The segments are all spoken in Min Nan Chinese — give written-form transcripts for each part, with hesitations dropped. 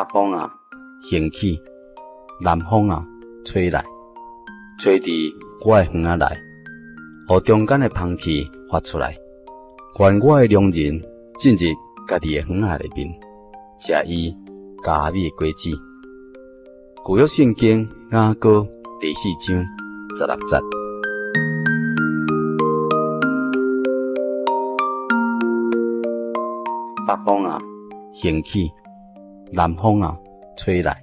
北風啊，興起；南風啊，吹來，吹佇我的園仔內，予中間的芳氣發出來。願我的良人進入家己的園仔內面，食伊佳美的果子。舊約聖經雅歌第四章十六節。北風啊，興起；南風啊，吹來，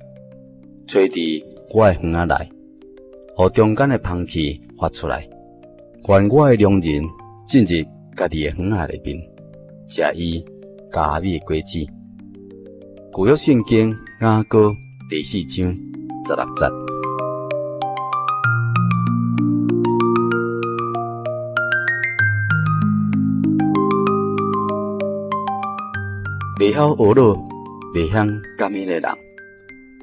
吹佇我的園仔內，予中間的芳氣發出來。願我的良人進入家己的園仔內面，食伊佳美的果子。舊約聖經雅歌第四章十六節。袂曉呵咾、袂曉感恩的人，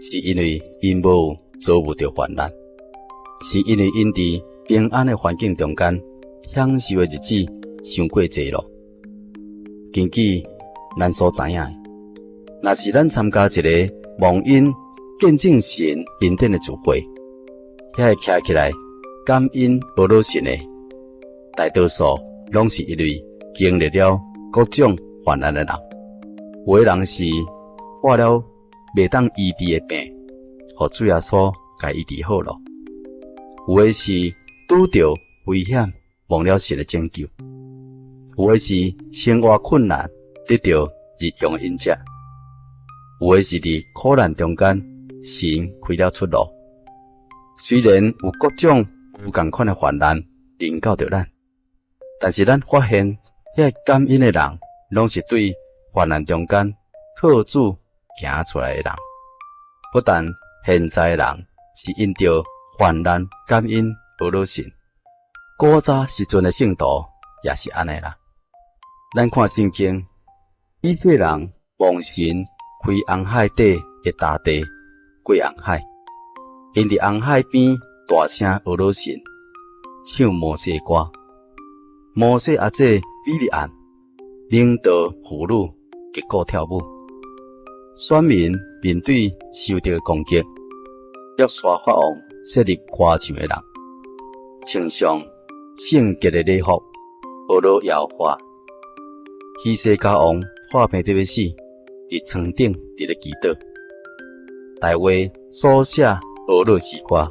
是因為𪜶無遭遇著患難，是因為𪜶佇平安的環境中間享受的日子傷過濟囉。根據咱所知影的，若是咱參加一个忘恩見證神恩典的聚會，遐个徛起來感恩呵咾神的，大多數攏是因為經歷了各種患難的人。有的人是患了袂當醫治的病，予主耶穌共醫治好囉；有的是拄著危險，蒙了神的拯救；有的是生活困難，得著日用的飲食；有的是佇苦難中間，神開了出路。雖然有各種無仝款的患難臨到著咱，但是咱發現，遐个感恩的人，攏是對患難中間靠主行出來的人。不但現在的人是因著患難感恩呵咾神，古早時陣的聖徒也是按呢啦。咱看聖經，以色列人蒙神開紅海底的大地過紅海，𪜶佇紅海邊大聲呵咾神，唱摩西歌。摩西阿姐米利暗領導婦女擊鼓跳舞，選民面對仇敵的攻擊，約沙法王設立歌唱的人，穿上聖潔的禮服，呵咾耶和華。希西家王破病得欲死，佇床頂佇咧祈禱。大衛所寫呵咾詩歌，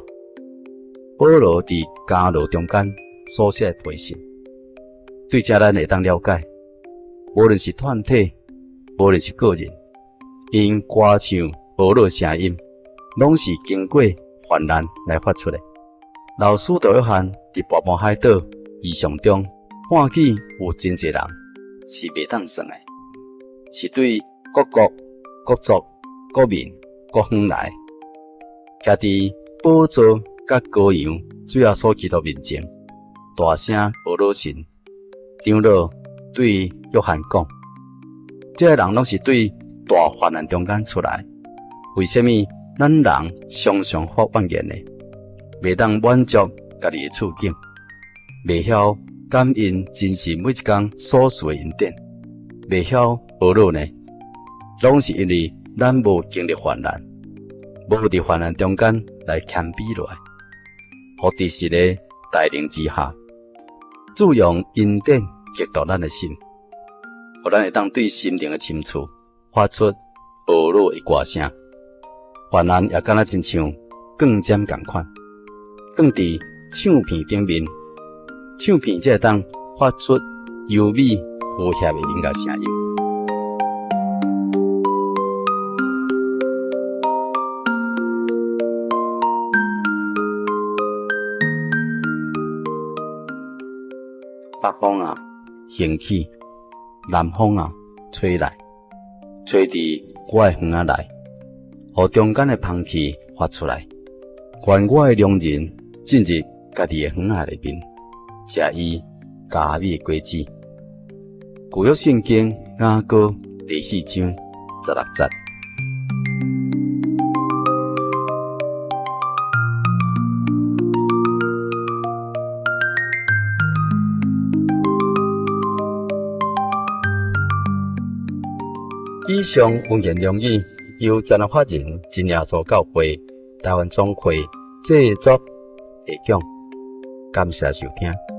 保羅佇監牢中間所寫的批信，對這咱會當了解，無論是團體，無論是個人，𪜶歌唱呵咾聲音，攏是經過患難來發出的。老使徒約翰佇拔摩海島異象中，看見有真濟人是袂當算的，是對各國、各族、各民、各方來，徛佇寶座佮羔羊主耶穌基督面前，大聲呵咾神。長老對約翰講：這个人攏是對大患難中間出來，為啥物咱人常常發怨言呢？袂當滿足家己的處境，袂曉感恩珍惜每一工所賜的恩典，袂曉呵咾呢？攏是因為咱無經歷患難，無佇患難中間來謙卑落來，予佇神的帶領之下，主用恩典激動咱的心，予咱會當對心靈的深處發出呵咾的歌聲。患難也敢若親像鋼針仝款，放佇唱片頂面，唱片才會當發出優美和諧的音樂聲音。北風啊，興起；南風啊，吹來，吹佇我的園仔內，予中間的芳氣發出來。願我的良人進入家己的園仔內面，食伊佳美的果子。舊約聖經雅歌第四章十六節。以上溫言良語，由真法人真耶穌教會台灣總會製作提供，感謝收聽。